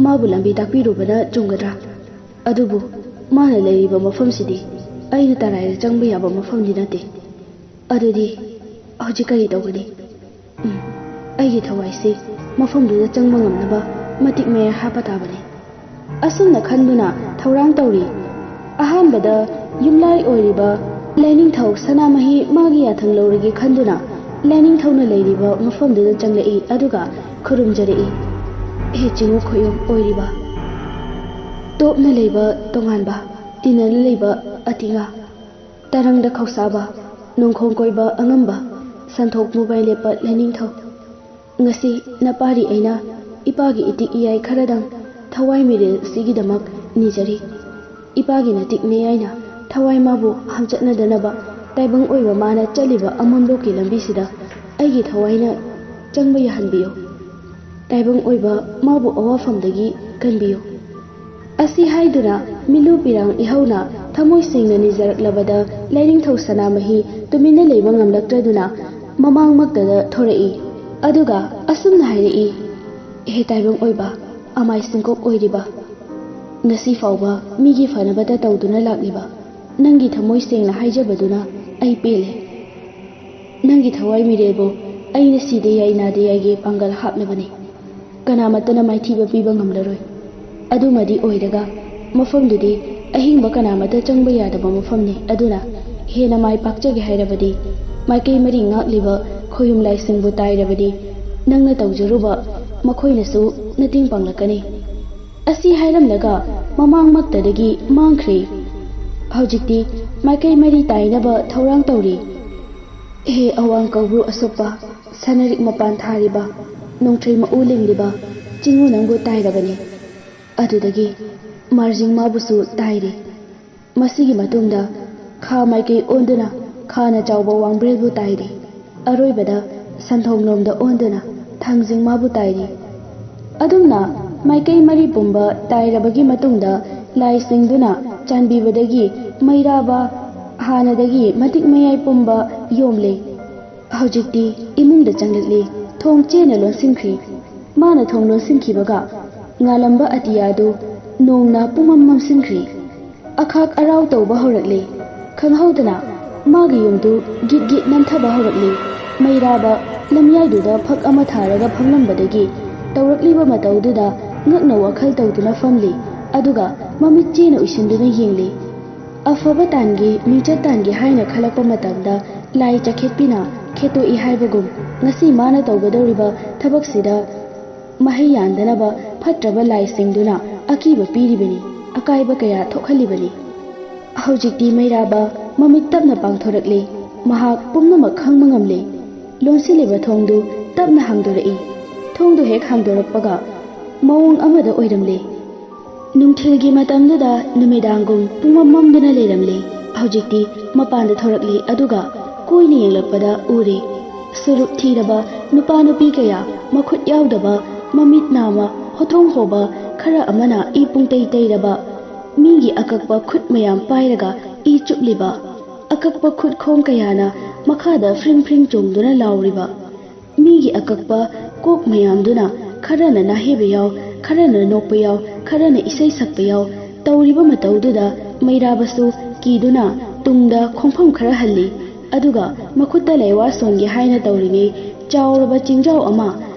ꯃꯥꯕꯨ ꯂꯝꯕꯤ ꯇꯥꯛꯄꯤꯔꯨꯕꯅ ꯆꯨꯝꯒꯗ꯭ꯔꯥ? ꯑꯗꯨꯕꯨ ꯃꯥꯅ ꯂꯩꯔꯤꯕ ꯃꯐꯝꯁꯤꯗꯤ ꯑꯩꯅ ꯇꯔꯥꯏꯗ ꯆꯪꯕ ꯌꯥꯕ ꯃꯐꯝꯗꯤ ꯅꯠꯇꯦ꯫ ꯑꯗꯨꯗꯤ ꯍꯧꯖꯤꯛ ꯀꯔꯤ ꯇꯧꯒꯅꯤ? ꯎꯝ, ꯑꯩꯒꯤ ꯊꯋꯥꯏꯁꯤ ꯃꯐꯝꯗꯨꯗ ꯆꯪꯕ ꯉꯝꯅꯕ ꯃꯇꯤꯛ ꯃꯌꯥꯏ ꯍꯥꯞꯄ ꯇꯥꯕꯅꯤ꯫" ꯑꯁꯨꯝꯅ ꯈꯟꯗꯨꯅ ꯊꯧꯔꯥꯡ ꯇꯧꯔꯤ꯫ ꯑꯍꯥꯟꯕꯗ ꯌꯨꯝꯂꯥꯏ ꯑꯣꯏꯔꯤꯕ ꯂꯥꯏꯅꯤꯡꯊꯧ ꯁꯅꯥꯃꯍꯤ ꯃꯥꯒꯤ ꯌꯥꯊꯪ ꯂꯧꯔꯒꯦ ꯈꯟꯗꯨꯅ ꯂꯥꯏꯅꯤꯡꯊꯧꯅ ꯂꯩꯔꯤꯕ ꯃꯐꯝꯗꯨꯗ ꯆꯪꯂꯛꯏ, ꯑꯗꯨꯒ ꯈꯨꯔꯨꯝꯖꯔꯛꯏ꯫ "ꯍꯦ ꯆꯤꯡꯉꯨ ꯈꯣꯏꯌꯨꯝ ꯑꯣꯏꯔꯤꯕ, ꯇꯣꯞꯅ ꯂꯩꯕ ꯇꯣꯉꯥꯟꯕ, ꯇꯤꯟꯅꯅ ꯂꯩꯕ ꯑꯇꯤꯉꯥ, ꯇꯔꯪꯗ ꯈꯧꯁꯥꯕ, ꯅꯣꯡꯈꯣꯡ ꯀꯣꯏꯕ ꯑꯉꯝꯕ, ꯁꯟꯊꯣꯛ ꯃꯨꯕꯥꯏ ꯂꯦꯞꯄ ꯂꯥꯏꯅꯤꯡꯊꯧ, ꯉꯁꯤ ꯅꯄꯥꯔꯤ ꯑꯩꯅ ꯏꯄꯥꯒꯤ ꯏꯇꯤꯛ ꯏꯌꯥꯏ ꯈꯔꯗꯪ ꯊꯋꯥꯏ ꯃꯤꯔꯦꯜ ꯑꯁꯤꯒꯤꯗꯃꯛ ꯅꯤꯖꯔꯤ꯫ ꯏꯄꯥꯒꯤ ꯅꯇꯤꯛ ꯃꯌꯥꯏꯅ ꯊꯋꯥꯏ ꯃꯥꯕꯨ ꯍꯝꯆꯠꯅꯗꯅꯕ ꯇꯥꯏꯕꯪ ꯑꯣꯏꯕ ꯃꯥꯅ ꯆꯠꯂꯤꯕ ꯑꯃꯝꯂꯣꯛꯀꯤ ꯂꯝꯕꯤꯁꯤꯗ ꯑꯩꯒꯤ ꯊꯋꯥꯏꯅ ꯆꯪꯕ ꯌꯥꯍꯟꯕꯤꯌꯨ꯫ ꯇꯥꯏꯕꯪ ꯑꯣꯏꯕ ꯃꯥꯕꯨ ꯑꯋꯥꯐꯝꯗꯒꯤ ꯀꯟꯕꯤꯌꯨ꯫" ꯑꯁꯤ ꯍꯥꯏꯗꯨꯅ ꯃꯤꯂꯨ ꯄꯤꯔꯥꯡ ꯏꯍꯧꯅ ꯊꯃꯣꯏ ꯁꯦꯡꯅ ꯅꯤꯖꯔꯛꯂꯕꯗ ꯂꯥꯏꯅꯤꯡꯊꯧ ꯁꯅꯥꯃꯍꯤ ꯇꯨꯃꯤꯟꯅ ꯂꯩꯕ ꯉꯝꯂꯛꯇ꯭ꯔꯗꯨꯅ ꯃꯃꯥꯡꯃꯛꯇꯗ ꯊꯣꯔꯛꯏ꯫ ꯑꯗꯨꯒ ꯑꯁꯨꯝꯅ ꯍꯥꯏꯔꯛꯏ, "ꯍꯦ ꯇꯥꯏꯕꯪ ꯑꯣꯏꯕ, ꯑꯃꯥꯏ ꯁꯤꯡꯀꯣꯛ ꯑꯣꯏꯔꯤꯕ, ꯉꯁꯤ ꯐꯥꯎꯕ ꯃꯤꯒꯤ ꯐꯅꯕꯇ ꯇꯧꯗꯨꯅ ꯂꯥꯛꯂꯤꯕ ꯅꯪꯒꯤ ꯊꯃꯣꯏ ꯁꯦꯡꯅ ꯍꯥꯏꯖꯕꯗꯨꯅ ꯑꯩ ꯄꯦꯜꯂꯦ꯫ ꯅꯪꯒꯤ ꯊꯋꯥꯏ ꯃꯤꯔꯦꯜꯕꯨ ꯑꯩꯅ ꯁꯤꯗ ꯌꯥꯏ ꯅꯥꯗ ꯌꯥꯏꯒꯤ ꯄꯥꯡꯒꯜ ꯍꯥꯞꯂꯕꯅꯤ꯫ ꯀꯅꯥꯃꯠꯇꯅ ꯃꯥꯏꯊꯤꯕ ꯄꯤꯕ ꯉꯝꯂꯔꯣꯏ꯫ ꯑꯗꯨꯃꯗꯤ ꯑꯣꯏꯔꯒ ꯃꯐꯝꯗꯨꯗꯤ ꯑꯍꯤꯡꯕ ꯀꯅꯥꯃꯠꯇ ꯆꯪꯕ ꯌꯥꯗꯕ ꯃꯐꯝꯅꯤ꯫ ꯑꯗꯨꯅ ꯍꯦꯟꯅ ꯃꯥꯏ ꯄꯥꯛꯆꯒꯦ ꯍꯥꯏꯔꯕꯗꯤ, ꯃꯥꯏꯀꯩ ꯃꯔꯤ ꯉꯥꯛꯂꯤꯕ ꯈꯣꯌꯨꯝ ꯂꯥꯏꯁꯤꯡꯕꯨ ꯇꯥꯏꯔꯕꯗꯤ ꯅꯪꯅ ꯇꯧꯖꯔꯨꯕ ꯃꯈꯣꯏꯅꯁꯨ ꯅꯇꯦꯡ ꯄꯥꯡꯂꯛꯀꯅꯤ꯫" ꯑꯁꯤ ꯍꯥꯏꯔꯝꯂꯒ ꯃꯃꯥꯡꯃꯛꯇꯗꯒꯤ ꯃꯥꯡꯈ꯭ꯔꯦ꯫ ꯍꯧꯖꯤꯛꯇꯤ ꯃꯥꯏꯀꯩ ꯃꯔꯤ ꯇꯥꯏꯅꯕ ꯊꯧꯔꯥꯡ ꯇꯧꯔꯤ꯫ ꯍꯦ ꯑꯋꯥꯡ ꯀꯧꯕ꯭ꯔꯨ ꯑꯁꯨꯞꯄ, ꯁꯅꯔꯤꯛ ꯃꯄꯥꯟ ꯊꯥꯔꯤꯕ, ꯅꯣꯡꯊ꯭ꯔꯩ ꯃꯎ ꯂꯤꯡꯂꯤꯕ ꯆꯤꯡꯉꯨ ꯅꯪꯕꯨ ꯇꯥꯏꯔꯕꯅꯤ꯫ ꯑꯗꯨꯗꯒꯤ ꯃꯥꯔꯖꯤꯡ ꯃꯥꯕꯨꯁꯨ ꯇꯥꯏꯔꯤ꯫ ꯃꯁꯤꯒꯤ ꯃꯇꯨꯡꯗ ꯈꯥ ꯃꯥꯏꯀꯩ ꯑꯣꯟꯗꯨꯅ ꯈꯥꯅ ꯆꯥꯎꯕ ꯋꯥꯡꯕ꯭ꯔꯦꯜꯕꯨ ꯇꯥꯏꯔꯤ꯫ ꯑꯔꯣꯏꯕꯗ ꯁꯟꯊꯣꯡꯂꯣꯝꯗ ꯑꯣꯟꯗꯨꯅ ꯊꯥꯡꯖꯤꯡ ꯃꯥꯕꯨ ꯇꯥꯏꯔꯤ꯫ ꯑꯗꯨꯝꯅ ꯃꯥꯏꯀꯩ ꯃꯔꯤ ꯄꯨꯝꯕ ꯇꯥꯏꯔꯕꯒꯤ ꯃꯇꯨꯡꯗ ꯂꯥꯏꯁꯤꯡꯗꯨꯅ ꯆꯥꯟꯕꯤꯕꯗꯒꯤ ꯃꯩꯔꯥꯕ ꯍꯥꯟꯅꯗꯒꯤ ꯃꯇꯤꯛ ꯃꯌꯥꯏ ꯄꯨꯝꯕ ꯌꯣꯝꯂꯦ꯫ ꯍꯧꯖꯤꯛꯇꯤ ꯏꯃꯨꯡꯗ ꯆꯪꯂꯛꯂꯤ꯫ ꯊꯣꯡ ꯆꯦꯅ ꯂꯣꯟꯁꯤꯟꯈ꯭ꯔꯤ꯫ ꯃꯥꯅ ꯊꯣꯡ ꯂꯣꯟꯁꯤꯟꯈꯤꯕꯒ ꯉꯥꯂꯝꯕ ꯑꯇꯤꯌꯥꯗꯨ ꯅꯣꯡꯅ ꯄꯨꯝꯃꯝ ꯃꯝꯁꯤꯟꯈ꯭ꯔꯤ꯫ ꯑꯈꯥꯛ ꯑꯔꯥꯎ ꯇꯧꯕ ꯍꯧꯔꯛꯂꯤ꯫ ꯈꯪꯍꯧꯗꯅ ꯃꯥꯒꯤ ꯌꯨꯝꯗꯨ ꯒꯤꯠ ꯒꯤꯠ ꯅꯝꯊꯕ ꯍꯧꯔꯛꯂꯤ꯫ ꯃꯩꯔꯥꯕ ꯂꯝꯌꯥꯏꯗꯨꯗ ꯐꯛ ꯑꯃ ꯊꯥꯔꯒ ꯐꯝꯂꯝꯕꯗꯒꯤ ꯇꯧꯔꯛꯂꯤꯕ ꯃꯇꯧꯗꯨꯗ ꯉꯛꯅ ꯋꯥꯈꯜ ꯇꯧꯗꯨꯅ ꯐꯝꯂꯤ꯫ ꯑꯗꯨꯒ ꯃꯃꯤꯠ ꯆꯦꯅ ꯎꯏꯁꯤꯟꯗꯨꯅ ꯌꯦꯡꯂꯤ꯫ ꯑꯐꯕ ꯇꯥꯟꯒꯦ, ꯃꯤꯡꯆꯠ ꯇꯥꯟꯒꯦ ꯍꯥꯏꯅ ꯈꯜꯂꯛꯄ ꯃꯇꯝꯗ ꯂꯥꯏ ꯆꯈꯦꯠꯄꯤꯅ ꯈꯦꯠꯇꯣꯛꯏ ꯍꯥꯏꯕꯒꯨꯝ, ꯉꯁꯤ ꯃꯥꯅ ꯇꯧꯒꯗꯧꯔꯤꯕ ꯊꯕꯛꯁꯤꯗ ꯃꯍꯩ ꯌꯥꯟꯗꯅꯕ ꯐꯠꯇ꯭ꯔꯕ ꯂꯥꯏꯁꯤꯡꯗꯨꯅ ꯑꯀꯤꯕ ꯄꯤꯔꯤꯕꯅꯤ, ꯑꯀꯥꯏꯕ ꯀꯌꯥ ꯊꯣꯛꯍꯜꯂꯤꯕꯅꯤ꯫ ꯍꯧꯖꯤꯛꯇꯤ ꯃꯩꯔꯥꯕ ꯃꯃꯤꯠ ꯇꯞꯅ ꯄꯥꯡꯊꯣꯔꯛꯂꯦ꯫ ꯃꯍꯥꯛ ꯄꯨꯝꯅꯃꯛ ꯈꯪꯕ ꯉꯝꯂꯦ꯫ ꯂꯣꯟꯁꯤꯜꯂꯤꯕ ꯊꯣꯡꯗꯨ ꯇꯞꯅ ꯍꯥꯡꯗꯣꯔꯛꯏ꯫ ꯊꯣꯡꯗꯨ ꯍꯦꯛ ꯍꯥꯡꯗꯣꯔꯛꯄꯒ ꯃꯑꯣꯡ ꯑꯃꯗ ꯑꯣꯏꯔꯝꯂꯦ꯫ ꯅꯨꯡꯊꯤꯜꯒꯤ ꯃꯇꯝꯗꯨꯗ ꯅꯨꯃꯤꯗꯥꯡꯒꯨꯝ ꯄꯨꯡꯃꯝ ꯃꯝꯗꯨꯅ ꯂꯩꯔꯝꯂꯦ꯫ ꯍꯧꯖꯤꯛꯇꯤ ꯃꯄꯥꯟꯗ ꯊꯣꯔꯛꯂꯦ, ꯑꯗꯨꯒ ꯀꯣꯏꯅ ꯌꯦꯡꯂꯛꯄꯗ ꯎꯔꯦ꯫ ꯁꯨꯔꯨꯞ ꯊꯤꯔꯕ ꯅꯨꯄꯥ ꯅꯨꯄꯤ ꯀꯌꯥ, ꯃꯈꯨꯠ ꯌꯥꯎꯗꯕ, ꯃꯃꯤꯠ ꯅꯥꯃ, ꯍꯣꯇ꯭ꯔꯣꯡ ꯍꯣꯕ, ꯈꯔ ꯑꯃꯅ ꯏ ꯄꯨꯡꯇꯩ ꯇꯩꯔꯕ, ꯃꯤꯒꯤ ꯑꯀꯛꯄ ꯈꯨꯠ ꯃꯌꯥꯝ ꯄꯥꯏꯔꯒ ꯏ ꯆꯨꯞꯂꯤꯕ, ꯑꯀꯛꯄ ꯈꯨꯠ ꯈꯣꯡ ꯀꯌꯥꯅ ꯃꯈꯥꯗ ꯐ꯭ꯔꯤꯡ ꯐ꯭ꯔꯤꯡ ꯆꯣꯡꯗꯨꯅ ꯂꯥꯎꯔꯤꯕ, ꯃꯤꯒꯤ ꯑꯀꯛꯄ ꯀꯣꯛ ꯃꯌꯥꯝꯗꯨꯅ ꯈꯔꯅ ꯅꯥꯍꯦꯕ ꯌꯥꯎ, ꯈꯔꯅ ꯅꯣꯛꯄ ꯌꯥꯎ, ꯈꯔꯅ ꯏꯁꯩ ꯁꯛꯄ ꯌꯥꯎ ꯇꯧꯔꯤꯕ ꯃꯇꯧꯗꯨꯗ ꯃꯩꯔꯥꯕꯁꯨ ꯀꯤꯗꯨꯅ ꯇꯨꯡꯗ ꯈꯣꯡꯐꯝ ꯈꯔ ꯍꯜꯂꯤ꯫ ꯑꯗꯨꯒ ꯃꯈꯨꯠꯇ ꯂꯩꯋꯥ ꯁꯣꯟꯒꯦ ꯍꯥꯏꯅ ꯇꯧꯔꯤꯉꯩ ꯆꯥꯎꯔꯕ ꯆꯤꯡꯖꯥꯎ ꯑꯃ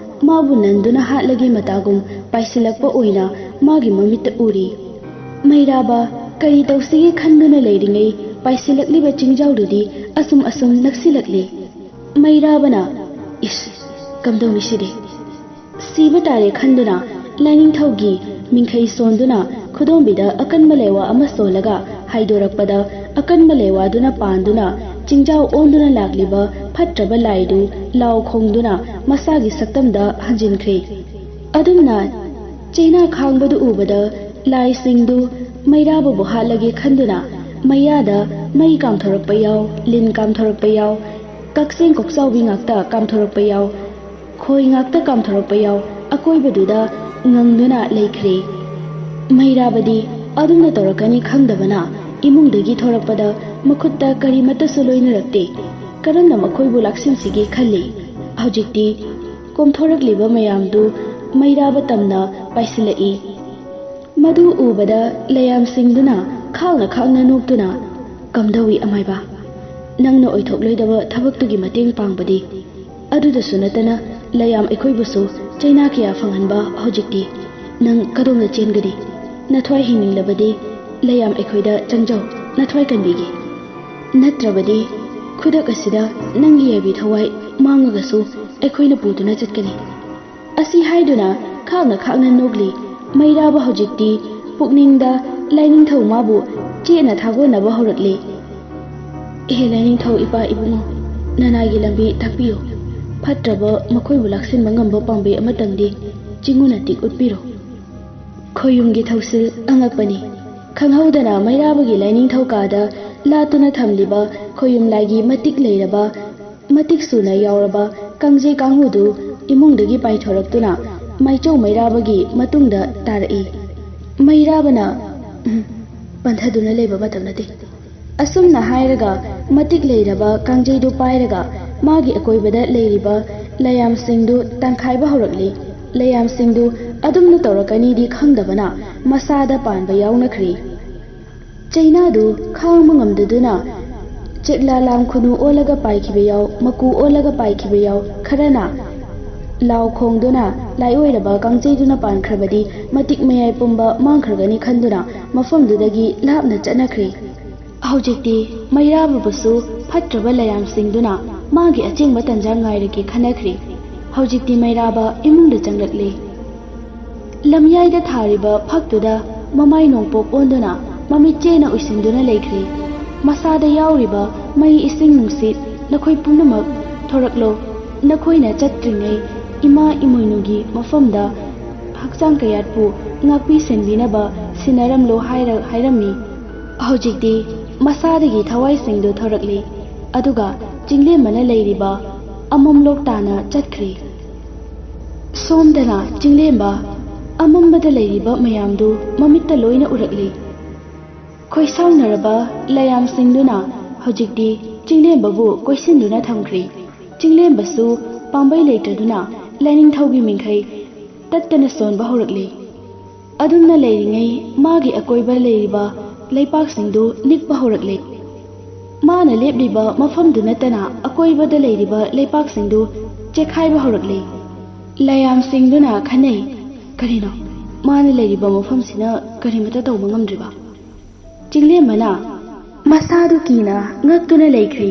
ꯃꯥꯕꯨ ꯅꯟꯗꯨꯅ ꯍꯥꯠꯂꯒꯦ ꯃꯇꯥꯒꯨꯝ ꯄꯥꯏꯁꯤꯜꯂꯛꯄ ꯑꯣꯏꯅ ꯃꯥꯒꯤ ꯃꯃꯤꯠꯇ ꯎꯔꯤ꯫ ꯃꯩꯔꯥꯕ ꯀꯔꯤ ꯇꯧꯁꯤꯒꯦ ꯈꯟꯗꯨꯅ ꯂꯩꯔꯤꯉꯩ ꯄꯥꯏꯁꯤꯜꯂꯛꯂꯤꯕ ꯆꯤꯡꯖꯥꯎꯗꯨꯗꯤ ꯑꯁꯨꯝ ꯑꯁꯨꯝ ꯅꯛꯁꯤꯜꯂꯛꯂꯦ꯫ ꯃꯩꯔꯥꯕꯅ, "ꯏꯁ, ꯀꯝꯗꯧꯅꯤ ꯁꯤꯗꯤ? ꯁꯤꯕ ꯇꯥꯔꯦ" ꯈꯟꯗꯨꯅ ꯂꯥꯏꯅꯤꯡꯊꯧꯒꯤ ꯃꯤꯡꯈꯩ ꯁꯣꯟꯗꯨꯅ ꯈꯨꯗꯣꯝꯕꯤꯗ ꯑꯀꯟꯕ ꯂꯩꯋꯥ ꯑꯃ ꯁꯣꯜꯂꯒ ꯍꯥꯏꯗꯣꯔꯛꯄꯗ, ꯑꯀꯟꯕ ꯂꯩꯋꯥꯗꯨꯅ ꯄꯥꯟꯗꯨꯅ ꯆꯤꯡꯖꯥꯎ ꯑꯣꯟꯗꯨꯅ ꯂꯥꯛꯂꯤꯕ ꯐꯠꯇ꯭ꯔꯕ ꯂꯥꯏꯗꯨ ꯂꯥꯎ ꯈꯣꯡꯗꯨꯅ ꯃꯁꯥꯒꯤ ꯁꯛꯇꯝꯗ ꯍꯟꯖꯤꯟꯈ꯭ꯔꯦ꯫ ꯑꯗꯨꯝꯅ ꯆꯩꯅꯥ ꯈꯥꯡꯕꯗꯨ ꯎꯕꯗ ꯂꯥꯏꯁꯤꯡꯗꯨ ꯃꯩꯔꯥꯕꯕꯨ ꯍꯥꯠꯂꯒꯦ ꯈꯟꯗꯨꯅ ꯃꯩꯌꯥꯗ ꯃꯩ ꯀꯥꯝꯊꯣꯔꯛꯄ ꯌꯥꯎ, ꯂꯤꯟ ꯀꯥꯝꯊꯣꯔꯛꯄ ꯌꯥꯎ, ꯀꯛꯆꯦꯡ ꯀꯣꯛꯆꯥꯎꯕꯤ ꯉꯥꯛꯇ ꯀꯥꯝꯊꯣꯔꯛꯄ ꯌꯥꯎ, ꯈꯣꯏ ꯉꯥꯛꯇ ꯀꯥꯝꯊꯣꯔꯛꯄ ꯌꯥꯎ ꯑꯀꯣꯏꯕꯗꯨꯗ ꯉꯪꯗꯨꯅ ꯂꯩꯈ꯭ꯔꯦ꯫ ꯃꯩꯔꯥꯕꯗꯤ ꯑꯗꯨꯝꯅ ꯇꯧꯔꯛꯀꯅꯤ ꯈꯪꯗꯕꯅ ꯏꯃꯨꯡꯗꯒꯤ ꯊꯣꯔꯛꯄꯗ ꯃꯈꯨꯠꯇ ꯀꯔꯤꯃꯠꯇꯁꯨ ꯂꯣꯏꯅꯔꯛꯇꯦ꯫ ꯀꯔꯝꯅ ꯃꯈꯣꯏꯕꯨ ꯂꯥꯛꯁꯤꯟꯁꯤꯒꯦ ꯈꯜꯂꯤ꯫ ꯍꯧꯖꯤꯛꯇꯤ ꯀꯣꯝꯊꯣꯔꯛꯂꯤꯕ ꯃꯌꯥꯝꯗꯨ ꯃꯩꯔꯥꯕ ꯇꯝꯅ ꯄꯥꯏꯁꯤꯜꯂꯛꯏ꯫ ꯃꯗꯨ ꯎꯕꯗ ꯂꯌꯥꯝꯁꯤꯡꯗꯨꯅ ꯈꯥꯡꯅ ꯈꯥꯡꯅ ꯅꯣꯛꯇꯨꯅ, "ꯀꯝꯗꯧꯏ ꯑꯃꯥꯏꯕ? ꯅꯪꯅ ꯑꯣꯏꯊꯣꯛꯂꯣꯏꯗꯕ ꯊꯕꯛꯇꯨꯒꯤ ꯃꯇꯦꯡ ꯄꯥꯡꯕꯗꯤ? ꯑꯗꯨꯗꯁꯨ ꯅꯠꯇꯅ ꯂꯌꯥꯝ ꯑꯩꯈꯣꯏꯕꯨꯁꯨ ꯆꯩꯅꯥ ꯀꯌꯥ ꯐꯪꯍꯟꯕ ꯍꯧꯖꯤꯛꯇꯤ꯫ ꯅꯪ ꯀꯗꯣꯝꯗ ꯆꯦꯟꯒꯅꯤ? ꯅꯊ꯭ꯋꯥꯏ ꯍꯤꯡꯅꯤꯡꯂꯕꯗꯤ ꯂꯌꯥꯝ ꯑꯩꯈꯣꯏꯗ ꯆꯪꯖꯧ, ꯅꯊ꯭ꯋꯥꯏ ꯀꯟꯕꯤꯒꯦ꯫ ꯅꯠꯇ꯭ꯔꯕꯗꯤ ꯈꯨꯗꯛ ꯑꯁꯤꯗ ꯅꯪꯒꯤ ꯌꯥꯏꯕꯤ ꯊꯋꯥꯏ ꯃꯥꯡꯉꯒꯁꯨ ꯑꯩꯈꯣꯏꯅ ꯄꯨꯗꯨꯅ ꯆꯠꯀꯅꯤ"꯫ ꯑꯁꯤ ꯍꯥꯏꯗꯨꯅ ꯈꯥꯛꯅ ꯈꯥꯛꯅ ꯅꯣꯛꯂꯤ꯫ ꯃꯩꯔꯥꯕ ꯍꯧꯖꯤꯛꯇꯤ ꯄꯨꯛꯅꯤꯡꯗ ꯂꯥꯏꯅꯤꯡꯊꯧ ꯃꯥꯕꯨ ꯆꯦꯠꯅ ꯊꯥꯒꯣꯟꯅꯕ ꯍꯧꯔꯛꯂꯤ꯫ "ꯏꯍꯦ ꯂꯥꯏꯅꯤꯡꯊꯧ ꯏꯄꯥ ꯏꯕꯨꯡꯉꯣ, ꯅꯅꯥꯏꯒꯤ ꯂꯝꯕꯤ ꯇꯥꯛꯄꯤꯌꯨ꯫ ꯐꯠꯇ꯭ꯔꯕ ꯃꯈꯣꯏꯕꯨ ꯂꯥꯛꯁꯤꯟꯕ ꯉꯝꯕ ꯄꯥꯝꯕꯩ ꯑꯃꯇꯪꯗꯤ ꯆꯤꯡꯉꯨꯅ ꯇꯤꯛ ꯎꯠꯄꯤꯔꯣ"꯫ ꯈꯣꯌꯨꯝꯒꯤ ꯊꯧꯁꯤꯜ ꯑꯉꯛꯄꯅꯤ꯫ ꯈꯪꯍꯧꯗꯅ ꯃꯩꯔꯥꯕꯒꯤ ꯂꯥꯏꯅꯤꯡꯊꯧ ꯀꯥꯗ ꯂꯥꯠꯇꯨꯅ ꯊꯝꯂꯤꯕ ꯈꯣꯌꯨꯝ ꯂꯥꯏꯒꯤ ꯃꯇꯤꯛ ꯂꯩꯔꯕ, ꯃꯇꯤꯛ ꯁꯨꯅ ꯌꯥꯎꯔꯕ ꯀꯥꯡꯖꯩ ꯀꯥꯡꯉꯨꯗꯨ ꯏꯃꯨꯡꯗꯒꯤ ꯄꯥꯏꯊꯣꯔꯛꯇꯨꯅ ꯃꯥꯏꯆꯧ ꯃꯩꯔꯥꯕꯒꯤ ꯃꯇꯨꯡꯗ ꯇꯥꯔꯛꯏ꯫ ꯃꯩꯔꯥꯕꯅ, "ꯎꯝ, ꯄꯟꯊꯗꯨꯅ ꯂꯩꯕ ꯃꯇꯝ ꯅꯠꯇꯦ"꯫ ꯑꯁꯨꯝꯅ ꯍꯥꯏꯔꯒ ꯃꯇꯤꯛ ꯂꯩꯔꯕ ꯀꯥꯡꯖꯩꯗꯨ ꯄꯥꯏꯔꯒ ꯃꯥꯒꯤ ꯑꯀꯣꯏꯕꯗ ꯂꯩꯔꯤꯕ ꯂꯌꯥꯝꯁꯤꯡꯗꯨ ꯇꯥꯟꯈꯥꯏꯕ ꯍꯧꯔꯛꯂꯤ꯫ ꯂꯌꯥꯝꯁꯤꯡꯗꯨ ꯑꯗꯨꯝꯅ ꯇꯧꯔꯛꯀꯅꯤꯗꯤ ꯈꯪꯗꯕꯅ ꯃꯁꯥꯗ ꯄꯥꯟꯕ ꯌꯥꯎꯅꯈ꯭ꯔꯤ꯫ ꯆꯩꯅꯥꯗꯨ ꯈꯥꯡꯕ ꯉꯝꯗꯗꯨꯅ ꯆꯦꯛꯂꯥ ꯂꯥꯝ ꯈꯨꯅꯨ ꯑꯣꯜꯂꯒ ꯄꯥꯏꯈꯤꯕ ꯌꯥꯎ, ꯃꯀꯨ ꯑꯣꯜꯂꯒ ꯄꯥꯏꯈꯤꯕ ꯌꯥꯎ, ꯈꯔꯅ ꯂꯥꯎ ꯈꯣꯡꯗꯨꯅ ꯂꯥꯏꯑꯣꯏꯔꯕ ꯀꯥꯡꯖꯩꯗꯨꯅ ꯄꯥꯟꯈ꯭ꯔꯕꯗꯤ ꯃꯇꯤꯛ ꯃꯌꯥꯏ ꯄꯨꯝꯕ ꯃꯥꯡꯈ꯭ꯔꯒꯅꯤ ꯈꯟꯗꯨꯅ ꯃꯐꯝꯗꯨꯗꯒꯤ ꯂꯥꯞꯅ ꯆꯠꯅꯈ꯭ꯔꯦ꯫ ꯍꯧꯖꯤꯛꯇꯤ ꯃꯩꯔꯥꯕꯕꯨꯁꯨ ꯐꯠꯇ꯭ꯔꯕ ꯂꯌꯥꯝꯁꯤꯡꯗꯨꯅ ꯃꯥꯒꯤ ꯑꯆꯦꯡꯕ ꯇꯟꯖꯥ ꯉꯥꯏꯔꯒꯦ ꯈꯟꯅꯈ꯭ꯔꯦ꯫ ꯍꯧꯖꯤꯛꯇꯤ ꯃꯩꯔꯥꯕ ꯏꯃꯨꯡꯗ ꯆꯪꯂꯛꯂꯦ꯫ ꯂꯝꯌꯥꯏꯗ ꯊꯥꯔꯤꯕ ꯐꯛꯇꯨꯗ ꯃꯃꯥꯏ ꯅꯣꯡꯄꯣꯛ ꯑꯣꯟꯗꯨꯅ ꯃꯃꯤꯠ ꯆꯦꯅ ꯎꯏꯁꯤꯟꯗꯨꯅ ꯂꯩꯈ꯭ꯔꯦ꯫ ꯃꯁꯥꯗ ꯌꯥꯎꯔꯤꯕ ꯃꯩ, ꯏꯁꯤꯡ, ꯅꯨꯡꯁꯤꯠ, ꯅꯈꯣꯏ ꯄꯨꯝꯅꯃꯛ ꯊꯣꯔꯛꯂꯣ꯫ ꯅꯈꯣꯏꯅ ꯆꯠꯇ꯭ꯔꯤꯉꯩ ꯏꯃꯥ ꯏꯃꯣꯏꯅꯨꯒꯤ ꯃꯐꯝꯗ ꯍꯛꯆꯥꯡ ꯀꯌꯥꯠꯄꯨ ꯉꯥꯛꯄꯤ ꯁꯦꯟꯕꯤꯅꯕ ꯁꯤꯟꯅꯔꯝꯂꯣ ꯍꯥꯏꯔ ꯍꯥꯏꯔꯝꯃꯤ꯫ ꯍꯧꯖꯤꯛꯇꯤ ꯃꯁꯥꯗꯒꯤ ꯊꯋꯥꯏꯁꯤꯡꯗꯨ ꯊꯣꯔꯛꯂꯤ, ꯑꯗꯨꯒ ꯆꯤꯡꯂꯦꯝꯕꯅ ꯂꯩꯔꯤꯕ ꯑꯃꯝꯂꯣꯛ ꯇꯥꯅ ꯆꯠꯈ꯭ꯔꯦ꯫ ꯁꯣꯝꯗꯅ ꯆꯤꯡꯂꯦꯝꯕ ꯑꯃꯝꯕꯗ ꯂꯩꯔꯤꯕ ꯃꯌꯥꯝꯗꯨ ꯃꯃꯤꯠꯇ ꯂꯣꯏꯅ ꯎꯔꯛꯂꯤ꯫ ꯈꯣꯏꯁꯥꯎꯅꯔꯕ ꯂꯥꯏꯌꯥꯝꯁꯤꯡꯗꯨꯅ ꯍꯧꯖꯤꯛꯇꯤ ꯆꯤꯡꯂꯦꯝꯕꯕꯨ ꯀꯣꯏꯁꯤꯟꯗꯨꯅ ꯊꯝꯈ꯭ꯔꯦ꯫ ꯆꯤꯡꯂꯦꯝꯕꯁꯨ ꯄꯥꯝꯕꯩ ꯂꯩꯇ꯭ꯔꯗꯨꯅ ꯂꯥꯏꯅꯤꯡꯊꯧꯒꯤ ꯃꯤꯡꯈꯩ ꯇꯠꯇꯅ ꯁꯣꯟꯕ ꯍꯧꯔꯛꯂꯤ꯫ ꯑꯗꯨꯝꯅ ꯂꯩꯔꯤꯉꯩ ꯃꯥꯒꯤ ꯑꯀꯣꯏꯕ ꯂꯩꯔꯤꯕ ꯂꯩꯄꯥꯛꯁꯤꯡꯗꯨ ꯅꯤꯛꯄ ꯍꯧꯔꯛꯂꯤ꯫ ꯃꯥꯅ ꯂꯦꯞꯂꯤꯕ ꯃꯐꯝꯗꯨ ꯅꯠꯇꯅ ꯑꯀꯣꯏꯕꯗ ꯂꯩꯔꯤꯕ ꯂꯩꯄꯥꯛꯁꯤꯡꯗꯨ ꯆꯦꯛꯈꯥꯏꯕ ꯍꯧꯔꯛꯂꯤ꯫ ꯂꯥꯏꯌꯥꯝꯁꯤꯡꯗꯨꯅ ꯈꯟꯅꯩ, "ꯀꯔꯤꯅꯣ? ꯃꯥꯅ ꯂꯩꯔꯤꯕ ꯃꯐꯝꯁꯤꯅ ꯀꯔꯤꯃꯠꯇ ꯇꯧꯕ ꯉꯝꯗ꯭ꯔꯤꯕ?" ꯆꯤꯡꯂꯦꯝꯕꯅ ꯃꯁꯥꯗꯨ ꯀꯤꯅ ꯉꯛꯇꯨꯅ ꯂꯩꯈ꯭ꯔꯦ꯫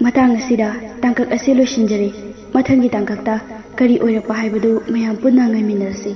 ꯃꯇꯥꯡ ꯑꯁꯤꯗ ꯇꯥꯡꯀꯛ ꯑꯁꯤ ꯂꯣꯏꯁꯤꯟꯖꯔꯦ꯫ ꯃꯊꯪꯒꯤ ꯇꯥꯡꯀꯛꯇ ꯀꯔꯤ ꯑꯣꯏꯔꯛꯄ ꯍꯥꯏꯕꯗꯨ ꯃꯌꯥꯝ ꯄꯨꯟꯅ ꯉꯥꯏꯃꯤꯟꯅꯔꯁꯤ꯫